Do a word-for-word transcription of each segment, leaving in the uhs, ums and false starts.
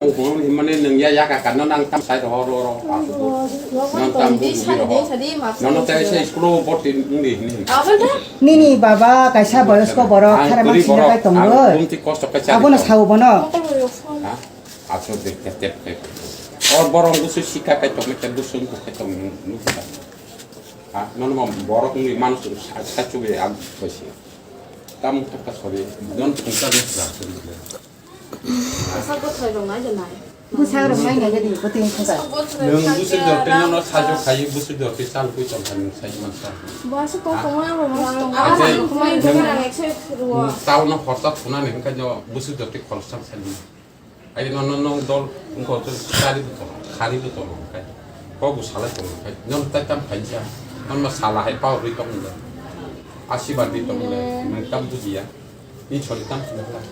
Mane nwng ya yaka ka, nono ang tam sai roho, roho, roho. Nono tam bu bu roho. Nono tai se school o boti wngdi hini. Nini baba kaisa boyosko borok, ang khara kuri mansi borok, kai tongo. Ang bumti kosto kai chari tongo. Abono sao bono. Ha? Aso de tep tep tep. Or borok busu sika kai tongo, tep busu kai tongo, nukha. Ha? Nono borok ni manus sa, sa chubi ang koisi. Tam thaka sori, non thungsa ni sa. Asa bothai rok nai de nai. Bwsarok nai nai de, bwtwi wngkha. Nwng bwswk jotwi nono sajwk khai, bwswk jotwi chal kwi tong kha nwng sai mansa. Bo asa kok tongma rok rang rang. Asa nwng nwng nwng nwng chal no khorsa thunani hwnkha no bwswk jotwi khorsa sai. Ai no no no dol wngkha to sari bo tong, khari bo tong khai. Kok bo salai tong khai. Non tai tam khai sa. Non ma sala hai pau ri tong le. Asi ba ri tong le. Nwng tam bujiya. Ni chori tam khai.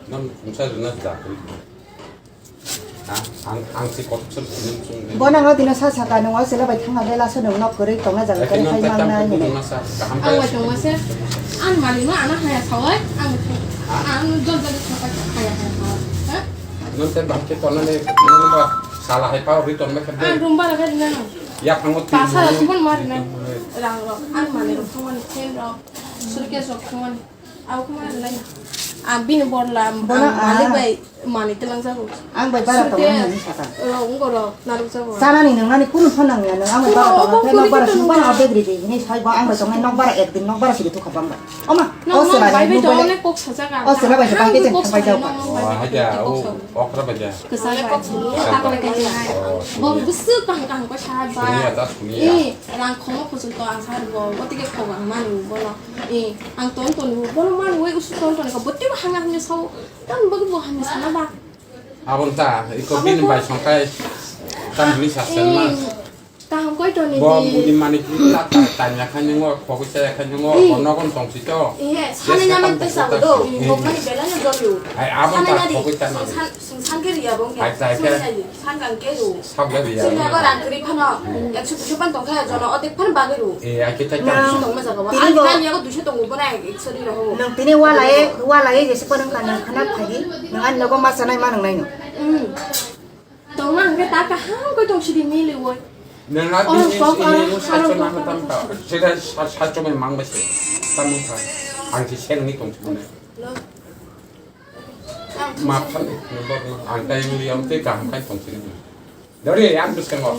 Non khungsa rwna ja kri. Ha? Ang, ang si kotor sini sung. Bono no dino sa saka nung o sila bai thang a bela so nung nok kwrwi tongna jaga kwrwi hai mang nai. Ang bai tongma se, ang malik no ana haya sawai, ang ang jol jol sawai haya haya sawai. Ha? Nung te bang ke tona le, nung ba sala hai pau ri tona ke. Ang room bara kha dina no. Ya phango ti. Pasa la subon mar na. Rang rok, ang malik rok thangmani, pen rok, suitcase rok thangmani. Abo khe ma rwlai na. Ang bini bor la, bono ang malik bai manwi twlang jago. Ang bai bara tongo hinwi saka. Rok wngkha rok narwk jago. Chanani nwngnani kunu phan nangya nung, ang bai bara tongo, khe nok bara sung bana update ridi hinwi sai bo ang bai tongnai nok bara ekdin nok bara sidi thukha bang bai. Oma, o sela bai bai tongo, kok sajak ang. O sela bai bang ke jeng thangbai jago. Wah, haja, o okra bai ja. Kwchak bai. Bo bwswk kaham kaham kok sa ba. Suniya ta suniya. Eh, rang khomo khosok to ang sa bo, bo tike khok ang manu bono. Eh, ang ton ton bo, bono manu wai usu ton ton ka, bote bo hamya hamya sao, tam bo bo hamya sana ba. Abon ta, iko bin bai songkai, tam ni sa sen ma. Eh, kaham koi to ni. Bo budi mani ki ta ta tanya khan ngo, khogwi saya khan ngo, eh, bo nogon tong si to. Eh, sana nyaman ta sa do, eh, mo mani bela nya do yu. Ai, abon ta khogwi ta ma. Sungsan khe riya bong khe. Ai, tai khe. Sungsan khe ru. Sab le riya. Sini ko rang kri phano. Ekso duiso pan tong khe jono otek phan bagwi ru. E, ai khe tai. Nang tong ma jaga ba. Ani kali yago duiso tong bo na ekso ri ro. Nang tini wala e, wala e jese panang kana khana phagi. Nang ani logo ma sanai ma nang nai no. Hmm. Tong ma hwnkhe ta kaham koi tong sidi mili woi. Nang a bini sini mo sa chona tam ta. Sida sa choma mang ba se. Tam ta. Ang si sen ni tong chona. Lo. Map khan, ang tai muli am tei kaham khai tong sini. Dori, ang bwskango.